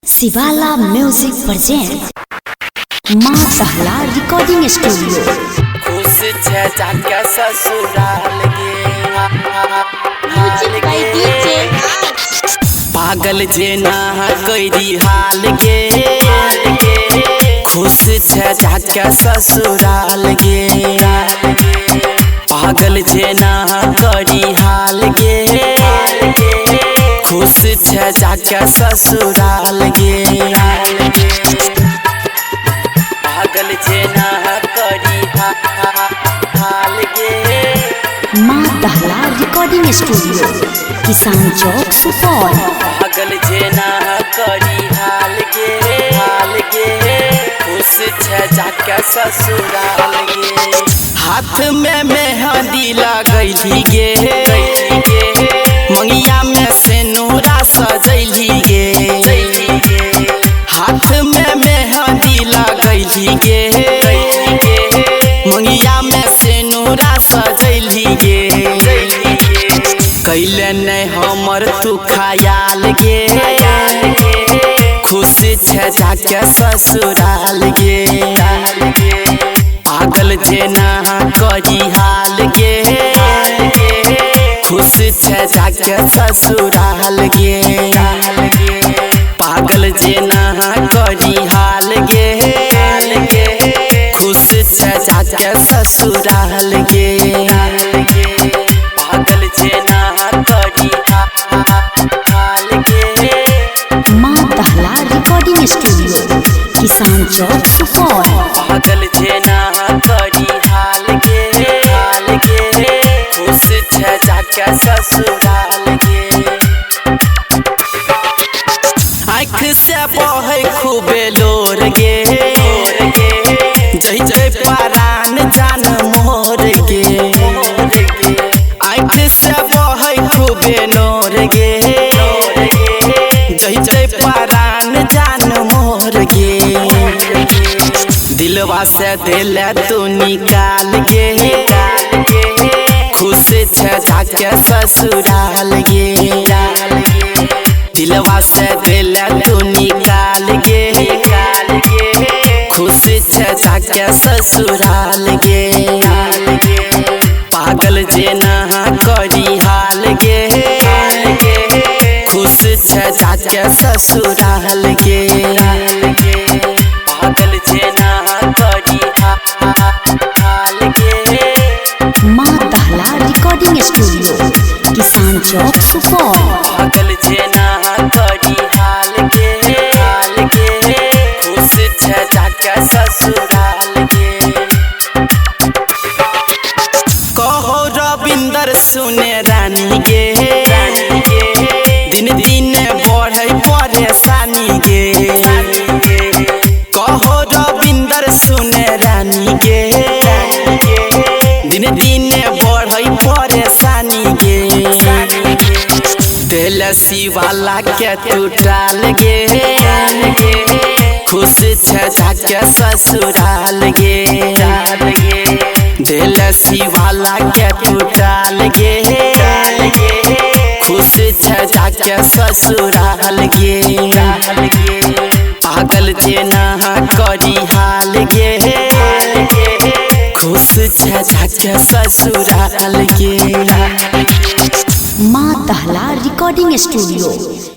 शिवाला music present माँ सहला recording studio. खुश छे जाके ससुराल गे। Music by DJ. पागल जेना कैरी हाल गे, खुश छे जाके ससुराल गे। पागल जेना करी हाल गे, खुश छे जाके ससुराल गे। पागल जेना करी हाल गे। माँ दहला रिकॉर्डिंग स्टूडियो, किसान चौक, सुपौल। पागल जेना करी हाल गे, हाल गे, खुश छे जाके ससुराल गे। हाथ में मेहंदी लगैली गे, मंगिया में सेनुरा सजैली गे। हाथ में मेहंदी लगैली गे, मंगिया में सेनुरा सजैली गे। कैले नहीं हमर तू ख्याल गे, खुश छे जाके ससुराल गे। पागल जेना करी हाल गे, खुश छे जाके ससुराल गे। पागल जेना करी हाल गे, खुश छे जाके ससुराल गे। पागल जेना करी हाल गे। माँ दहला रिकॉर्डिंग स्टूडियो, किसान चौक, सुपौल। पागल जेना करी हाल गे, हाल गे, खुश छे जाके ससुराल गे। आँख से बहे खूबे लोर गे, जय जय परान जान मोर गे। आँख से बहे खूबे नोर गे, जय जय परान जान मोर गे। दिलवा से दिल तू निकाल गे, खुश छे जाके ससुराल गे। दिलवा से दिल तू निकाल गे, खुश छे जाके ससुराल गे। पागल जेना करी हाल गे, खुश छे जाके ससुराल गे। पागल जेना करी हाल गे। माँ दहला रिकॉर्डिंग स्टूडियो, किसान चौक, सुपौल। पागल जेना करी हाल गे, हाल गे, खुश छे जाके ससुराल गे। कहो रविंदर सुने रानी गे, दिन दिन बढ़े परेशानी गे। कहो रविंदर सुने रानी गे, दिन दिन बढ़े परेशानी गे। दिल शिवाला के तू टाल गे, खुश छे जाके ससुराल गे। दिल शिवाला के तू टाल गे, खुश छे जाके ससुराल गे। पागल जेना करी हाल गे, खुश छे जाके ससुराल गे। माँ दहला रिकॉर्डिंग स्टूडियो।